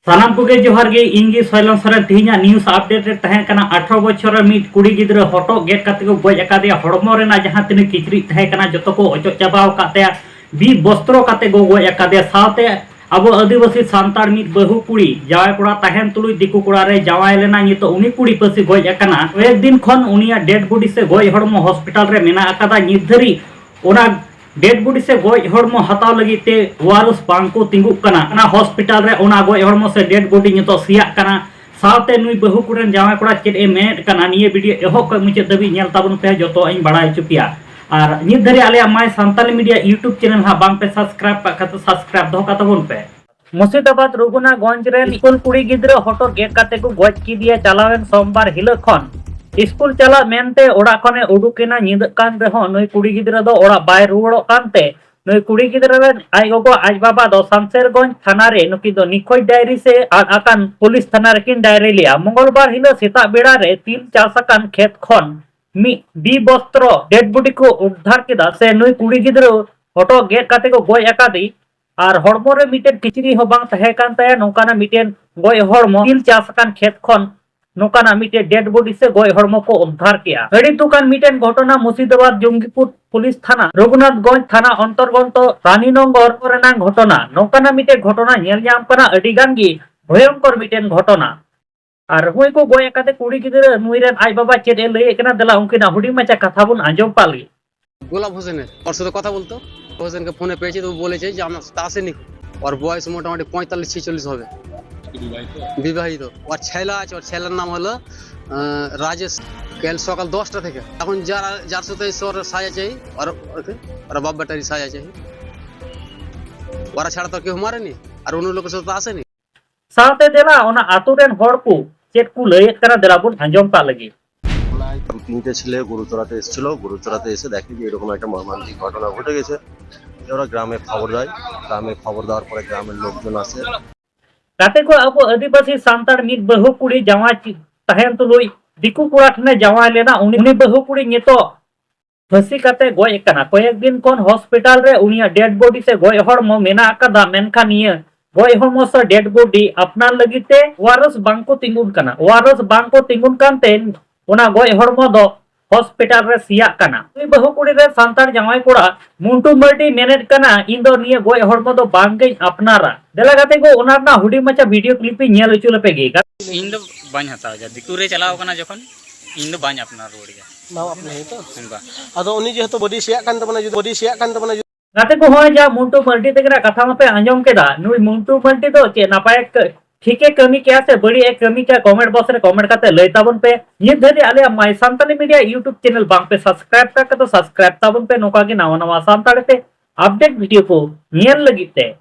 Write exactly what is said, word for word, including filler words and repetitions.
ᱥᱟᱱᱟᱢ ᱠᱚᱜᱮ ᱡᱚᱦᱟᱨ ᱜᱮ, ᱤᱧ ᱜᱮ ᱥᱚᱭᱞᱚᱱ ᱥᱚᱨᱮᱱ᱾ ᱛᱮᱦᱮᱧᱟᱜ news update ᱨᱮ ᱛᱟᱦᱮᱸ ᱠᱟᱱᱟ, ᱟᱴᱷᱨᱚ ᱵᱚᱪᱷᱚᱨ ᱨᱮ ᱢᱤᱫ ᱠᱩᱲᱤ ᱜᱤᱫᱽᱨᱟᱹ ᱦᱚᱴᱚᱜ ᱜᱮᱫ ᱠᱟᱛᱮ ᱠᱚ ᱜᱚᱡ ᱟᱠᱟᱫᱮᱭᱟ᱾ ᱦᱚᱲᱢᱚ ᱨᱮᱱᱟᱜ ᱡᱟᱦᱟᱸ ᱛᱤᱱᱟᱹᱜ ᱠᱤᱪᱨᱤᱡ ᱛᱟᱦᱮᱸ ᱠᱟᱱᱟ, ᱡᱚᱛᱚ ᱠᱚ ᱚᱪᱚᱜ ᱪᱟᱵᱟ ᱟᱠᱟᱫ ᱛᱟᱭᱟ, ᱵᱤ ᱵᱚᱥᱛᱨᱚ ᱠᱟᱛᱮ ᱠᱚ ᱜᱚᱡ ᱟᱠᱟᱫᱮᱭᱟ᱾ ᱥᱟᱶᱛᱮ ᱟᱵᱚ ᱟᱹᱫᱤᱵᱟᱹᱥᱤ ᱥᱟᱱᱛᱟᱲ ᱢᱤᱫ ᱵᱟᱹᱦᱩ ᱠᱩᱲᱤ ᱡᱟᱶᱟᱭ ᱠᱚᱲᱟ ᱛᱟᱦᱮᱱ ᱛᱩᱞᱩᱡ ᱫᱤᱠᱩ ᱠᱚᱲᱟ ᱨᱮ ᱡᱟᱶᱟᱭ ᱞᱮᱱᱟ, ᱱᱤᱛᱚᱜ ᱩᱱᱤ ᱠᱩᱲᱤ ᱯᱟᱹᱥᱤ ᱜᱚᱡ ᱟᱠᱟᱱᱟ᱾ ᱠᱚᱭᱮᱠ ᱫᱤᱱ ᱠᱷᱚᱱ ᱩᱱᱤᱭᱟᱜ dead body ᱥᱮ ᱜᱚᱡ ᱦᱚᱲᱢᱚ ᱦᱚᱥᱯᱤᱴᱟᱞ ᱨᱮ ᱢᱮᱱᱟᱜ ᱟᱠᱟᱫᱟ᱾ ᱱᱤᱛ ᱫᱷᱟᱹᱨᱤᱡ ᱚᱱᱟ dead body ᱥᱮ ᱜᱚᱡ ᱦᱚᱲᱢᱚ ᱦᱟᱛᱟᱣ ᱞᱟᱹᱜᱤᱫ ᱛᱮ ᱣᱟᱨᱤᱥ ᱵᱟᱝ ᱠᱚ ᱛᱤᱸᱜᱩᱜ ᱠᱟᱱᱟ᱾ ᱚᱱᱟ ᱦᱚᱥᱯᱤᱴᱟᱞ ᱨᱮ ᱚᱱᱟ ᱜᱚᱡ ᱦᱚᱲᱢᱚ ᱥᱮ dead body ᱱᱤᱛᱚᱜ ᱥᱮᱭᱟᱜ ᱠᱟᱱᱟ᱾ ᱥᱟᱶᱛᱮ ᱱᱩᱭ ᱵᱟᱹᱦᱩ ᱠᱚᱨᱮᱱ ᱡᱟᱶᱟᱭ ᱠᱚᱲᱟ ᱪᱮᱫ ᱮ ᱢᱮᱱᱮᱫ ᱠᱟᱱᱟ, ᱱᱤᱭᱟᱹ video ᱮᱦᱚᱵ ᱠᱷᱚᱱ ᱢᱩᱪᱟᱹᱫ ᱫᱷᱟᱹᱵᱤᱡ ᱧᱮᱞ ᱛᱟᱵᱚᱱ ᱯᱮ, ᱡᱚᱛᱚ ᱤᱧ ᱵᱟᱲᱟᱭ ᱦᱚᱪᱚ ᱯᱮᱭᱟ᱾ ᱟᱨ ᱱᱤᱛ ᱫᱷᱟᱹᱨᱤᱡ ᱟᱞᱮᱭᱟᱜ My Santali Media YouTube channel ᱦᱟᱸᱜ ᱵᱟᱝ ᱯᱮ subscribe ᱠᱟᱜ ᱠᱷᱟᱱ ᱫᱚ subscribe ᱫᱚᱦᱚ ᱠᱟᱜ ᱛᱟᱵᱚᱱ ᱯᱮ᱾ ᱢᱩᱨᱥᱤᱫᱟᱵᱟᱫᱽ ᱨᱚᱜᱷᱩᱱᱟᱛᱷᱜᱚᱸᱡᱽ ᱨᱮᱱ ᱥᱠᱩᱞ ᱠᱩᱲᱤ ᱜᱤᱫᱽᱨᱟᱹ ᱦᱚᱴᱚᱜ ᱜᱮᱫ ᱠᱟᱛᱮ ᱠᱚ ᱜᱚᱡ ᱠᱮᱫᱮᱭᱟ ᱪᱟᱞᱟᱣᱮᱱ ᱥᱳᱢᱵᱟᱨ ᱦᱤᱞᱳᱜ ᱠᱷᱚᱱ᱾ ᱥᱠᱩᱞ ᱪᱟᱞᱟᱜ ᱢᱮᱱᱛᱮ ᱚᱲᱟᱜ ᱠᱷᱚᱱᱮ ᱩᱰᱩᱠ ᱮᱱᱟ, ᱧᱤᱫᱟᱹᱜ ᱠᱟᱱ ᱨᱮᱦᱚᱸ ᱱᱩᱭ ᱠᱩᱲᱤ ᱜᱤᱫᱽᱨᱟᱹ ᱫᱚ ᱚᱲᱟᱜ ᱵᱟᱭ ᱨᱩᱣᱟᱹᱲᱚᱜ ᱠᱟᱱᱛᱮ ᱱᱩᱭ ᱠᱩᱲᱤ ᱜᱤᱫᱽᱨᱟᱹ ᱨᱮᱱ ᱟᱡ ᱜᱚᱜᱚ ᱟᱡ ᱵᱟᱵᱟ ᱫᱚ ᱥᱟᱢᱥᱮᱨᱜᱚᱸᱡᱽ ᱛᱷᱟᱱᱟ ᱨᱮ ᱱᱩᱠᱤᱱ ᱫᱚ ᱱᱤᱠᱷᱳᱡᱽ ᱰᱟᱭᱨᱤ ᱥᱮ ᱟᱫ ᱟᱠᱟᱱ ᱯᱩᱞᱤᱥ ᱛᱷᱟᱱᱟ ᱨᱮᱠᱤᱱ ᱰᱟᱭᱨᱤ ᱞᱮᱫᱼᱟ᱾ ᱢᱚᱝᱜᱚᱞᱵᱟᱨ ᱦᱤᱞᱳᱜ ᱥᱮᱛᱟᱜ ᱵᱮᱲᱟ ᱨᱮ ᱛᱤᱞ ᱪᱟᱥ ᱟᱠᱟᱱ ᱠᱷᱮᱛ ᱠᱷᱚᱱ ᱢᱤᱫ ᱵᱤ ᱵᱚᱥᱛᱨᱚ dead body ᱠᱚ ᱩᱫᱽᱫᱷᱟᱨ ᱠᱮᱫᱟ ᱥᱮ ᱱᱩᱭ ᱠᱩᱲᱤ ᱜᱤᱫᱽᱨᱟᱹ ᱦᱚᱴᱚᱜ ᱜᱮᱫ ᱠᱟᱛᱮ ᱠᱚ ᱜᱚᱡ ᱟᱠᱟᱫᱮ᱾ ᱟᱨ ᱦᱚᱲᱢᱚ ᱨᱮ ᱢᱤᱫᱴᱮᱱ ᱠᱤᱪᱨᱤᱡ ᱦᱚᱸ ᱵᱟᱝ ᱛᱟᱦᱮᱸ ᱠᱟᱱ ᱛᱟᱭᱟ᱾ ᱱᱚᱝᱠᱟᱱᱟᱜ ᱢᱤᱫᱴᱮᱱ ᱜᱚᱡ ᱦᱚᱲᱢᱚ ᱛᱤᱞ ᱪᱟᱥ ᱟᱠᱟᱱ ᱠᱷᱮᱛ ᱠᱷᱚᱱ ᱱᱚᱝᱠᱟᱱᱟᱜ ᱢᱤᱫᱴᱮᱱ dead body ᱥᱮ ᱜᱚᱡ ᱦᱚᱲᱢᱚ ᱠᱚ ᱩᱫᱽᱫᱷᱟᱨ ᱠᱮᱜᱼᱟ᱾ ᱟᱹᱰᱤ ᱫᱩᱠᱟᱱ ᱢᱤᱫᱴᱮᱱ ᱜᱷᱚᱴᱚᱱᱟ ᱢᱩᱨᱥᱤᱫᱟᱵᱟᱫᱽ ᱡᱚᱝᱜᱤᱯᱩᱨ ᱯᱩᱞᱤᱥ ᱛᱷᱟᱱᱟ ᱨᱚᱜᱷᱩᱱᱟᱛᱷᱜᱚᱸᱡᱽ ᱛᱷᱟᱱᱟ ᱚᱱᱛᱚᱨᱜᱚᱛᱚ ᱨᱟᱱᱤᱱᱚᱜᱚᱨ ᱨᱮᱱᱟᱜ ᱜᱷᱚᱴᱚᱱᱟ᱾ ᱱᱚᱝᱠᱟᱱᱟᱜ ᱢᱤᱫᱴᱮᱱ ᱜᱷᱚᱴᱚᱱᱟ ᱧᱮᱞ ᱧᱟᱢ ᱠᱟᱱᱟ, ᱟᱹᱰᱤ ᱜᱟᱱ ᱜᱮ ᱵᱷᱚᱭᱚᱝᱠᱚᱨ ᱢᱤᱫᱴᱮᱱ ᱜᱷᱚᱴᱚᱱᱟ᱾ ᱟᱨ ᱦᱩᱭ ᱠᱚ ᱜᱚᱡ ᱟᱠᱟᱫᱮ ᱠᱩᱲᱤ ᱜᱤᱫᱽᱨᱟᱹ ᱱᱩᱭ ᱨᱮᱱ ᱟᱡ ᱵᱟᱵᱟ ᱪᱮᱫ ᱮ ᱞᱟᱹᱭᱮᱫ ᱠᱟᱱᱟ, ᱫᱮᱞᱟ ᱩᱱᱠᱤᱱᱟᱜ ᱦᱩᱰᱤᱧ ᱢᱟᱪᱷᱟ ᱠᱟᱛᱷᱟ ᱵᱚᱱ ᱟᱸᱡᱚᱢ ᱯᱟᱞᱮ᱾ गोलाब हुसैन है और उससे तो कथा बोलतो। হুসেনকে ফোনে পেয়েছি তো বলেছে যে আমরা তাসে নিখোঁজ। ওর বয়স মোটামুটি পঁয়তাল্লিশ ছেচল্লিশ হবে। বিবাহিত। ওর ছেলে আছে, ওর ছেলের নাম হলো আহ, রাজেশ। কাল সকাল দশটা থেকে এখন যারা যার সাথে এসে ওরা সাজা চাই, ওরা ওরা বাপ বেটারই সাজা চাই। ওরা ছাড়া তো কেউ মারেনি, আর অন্য লোকের সাথে তো আসেনি। ᱥᱟᱶᱛᱮ ᱫᱮᱞᱟ ᱚᱱᱟ ᱟᱛᱳ ᱨᱮᱱ ᱦᱚᱲ ᱠᱚ ᱪᱮᱫ ᱠᱚ ᱞᱟᱹᱭᱮᱫ ᱠᱟᱱᱟ, ᱫᱮᱞᱟ ᱵᱚᱱ ᱟᱸᱡᱚᱢ ᱠᱟᱜ ᱞᱟᱹᱜᱤᱫ᱾ দু তিনটে ছেলে গরু চড়াতে এসেছিল। গরু চড়াতে এসে দেখে যে এরকম একটা মর্মান্তিক ঘটনা ঘটে গেছে। ওরা গ্রামে খবর দেয়। গ্রামে খবর দেওয়ার পরে গ্রামের লোকজন আসে। ᱜᱟᱛᱮ ᱠᱚ, ᱟᱵᱚ ᱟᱹᱫᱤᱵᱟᱹᱥᱤ ᱥᱟᱱᱛᱟᱲ ᱢᱤᱫ ᱵᱟᱹᱦᱩ ᱠᱩᱲᱤ ᱡᱟᱶᱟᱭ ᱪᱤ- ᱛᱟᱦᱮᱱ ᱛᱩᱞᱩᱡ ᱫᱤᱠᱩ ᱠᱚᱲᱟ ᱴᱷᱮᱱᱮ ᱡᱟᱶᱟᱭ ᱞᱮᱱᱟ᱾ ᱩᱱᱤ ᱩᱱᱤ ᱵᱟᱹᱦᱩ ᱠᱩᱲᱤ ᱱᱤᱛᱚᱜ ᱯᱷᱟᱹᱥᱤ ᱠᱟᱛᱮ ᱜᱚᱡ ᱟᱠᱟᱱᱟ᱾ ᱠᱚᱭᱮᱠ ᱫᱤᱱ ᱠᱷᱚᱱ ᱦᱚᱥᱯᱤᱴᱟᱞ ᱨᱮ ᱩᱱᱤᱭᱟᱜ dead body ᱥᱮ ᱜᱚᱡ ᱦᱚᱲᱢᱚ ᱢᱮᱱᱟᱜ ᱟᱠᱟᱫᱟ, ᱢᱮᱱᱠᱷᱟᱱ ᱱᱤᱭᱟᱹ ᱜᱚᱡ ᱦᱚᱲᱢᱚ ᱥᱮ ᱰᱮᱰ ᱵᱚᱰᱤ ᱟᱯᱱᱟᱨ ᱞᱟᱹᱜᱤᱫ ᱛᱮ ᱳᱟᱨᱮᱥ ᱵᱟᱝ ᱠᱚ ᱛᱤᱸᱜᱩᱱ ᱠᱟᱱᱟ᱾ ᱳᱟᱨᱮᱥ ᱵᱟᱝ ᱠᱚ ᱛᱤᱸᱜᱩᱱ ᱠᱟᱱᱛᱮ ᱚᱱᱟ ᱜᱚᱡ ᱦᱚᱲᱢᱚ ᱫᱚ ᱦᱚᱥᱯᱤᱴᱟᱞ ᱨᱮ ᱥᱮᱭᱟᱜ ᱠᱟᱱᱟ᱾ ᱩᱱᱤ ᱵᱟᱹᱦᱩ ᱠᱩᱲᱤ ᱨᱮ ᱥᱟᱱᱛᱟᱲ ᱡᱟᱶᱟᱭ ᱠᱚᱲᱟ ᱢᱩᱱᱴᱩ ᱢᱟᱨᱰᱤ ᱢᱮᱱᱮᱫ ᱠᱟᱱᱟ, "ᱤᱧ ᱫᱚ ᱱᱤᱭᱟᱹ ᱜᱚᱡ ᱦᱚᱲᱢᱚ ᱫᱚ ᱵᱟᱝ ᱜᱤᱧ ᱟᱯᱱᱟᱨᱟ᱾" ᱫᱮᱞᱟ ᱜᱟᱛᱮ ᱠᱚ, ᱚᱱᱟ ᱨᱮᱱᱟᱜ ᱦᱩᱰᱤᱧ ᱢᱟᱪᱷᱟ ᱵᱷᱤᱰᱤᱭᱳ ᱠᱞᱤᱯ ᱤᱧ ᱧᱮᱞ ᱦᱚᱪᱚ ᱞᱮᱯᱮ ᱜᱮ᱾ ᱤᱧ ᱫᱚ ᱵᱟᱹᱧ ᱦᱟᱛᱟᱣᱟ, ᱡᱟ ᱫᱤᱠᱩ ᱨᱮ ᱪᱟᱞᱟᱣ ᱠᱟᱱᱟ ᱡᱚᱠᱷᱚᱱ, ᱤᱧ ᱫᱚ ᱵᱟᱹᱧ ᱟᱯᱱᱟᱨ ᱨᱩᱣᱟᱹᱲ ᱜᱮᱭᱟ᱾ ᱵᱟᱢ ᱟᱯᱱᱟᱨ ᱛᱚ? ᱵᱟ᱾ ᱟᱫᱚ ᱩᱱᱤ ᱡᱮᱦᱮᱛᱩ ᱵᱚᱰᱤ ᱥᱮᱭᱟᱜ ᱠᱟᱱ ᱛᱟᱵᱚᱱᱟ, ᱡᱩᱫᱤ ᱵᱚᱰᱤ ᱥᱮᱭᱟᱜ ᱠᱟᱱ ᱛᱟᱵᱚᱱᱟ, ᱡᱩᱫᱤ ᱜᱟᱛᱮ ᱠᱚ, ᱦᱚᱸᱜᱼᱚᱭ ᱡᱟ ᱢᱩᱱᱴᱩ ᱢᱟᱨᱰᱤ ᱛᱟᱹᱠᱤᱱᱟᱜ ᱠᱟᱛᱷᱟ ᱢᱟᱯᱮ ᱟᱸᱡᱚᱢ ᱠᱮᱫᱟ᱾ ᱱᱩᱭ ᱢᱩᱱᱴᱩ ᱢᱟᱨᱰᱤ ᱫᱚ ᱪᱮᱫ ᱱᱟᱯᱟᱭ ᱠᱟᱹ-, ᱴᱷᱤᱠᱮ ᱠᱟᱹᱢᱤ ᱠᱮᱜᱼᱟ ᱥᱮ ᱵᱟᱹᱲᱤᱡ ᱮ ᱠᱟᱹᱢᱤ ᱠᱮᱜᱼᱟ, ᱠᱚᱢᱮᱱᱴ ᱵᱚᱠᱥ ᱨᱮ ᱠᱚᱢᱮᱱᱴ ᱠᱟᱛᱮ ᱞᱟᱹᱭ ᱛᱟᱵᱚᱱ ᱯᱮ᱾ ᱱᱤᱛ ᱫᱷᱟᱹᱵᱤᱡ ᱟᱞᱮᱭᱟᱜ My Santali Media YouTube channel ᱵᱟᱝ ᱯᱮ ᱥᱟᱵᱥᱠᱨᱟᱭᱤᱵ ᱠᱟᱜ ᱠᱷᱟᱱ ᱫᱚ ᱥᱟᱵᱥᱠᱨᱟᱭᱤᱵ ᱛᱟᱵᱚᱱ ᱯᱮ, ᱱᱚᱝᱠᱟ ᱜᱮ ᱱᱟᱣᱟ ᱱᱟᱣᱟ ᱥᱟᱱᱛᱟᱲᱤ ᱛᱮ ᱟᱯᱰᱮᱴ ᱵᱷᱤᱰᱤᱭᱳ ᱠᱚ ᱧᱮᱞ ᱞᱟᱹᱜᱤᱫ ᱛᱮ᱾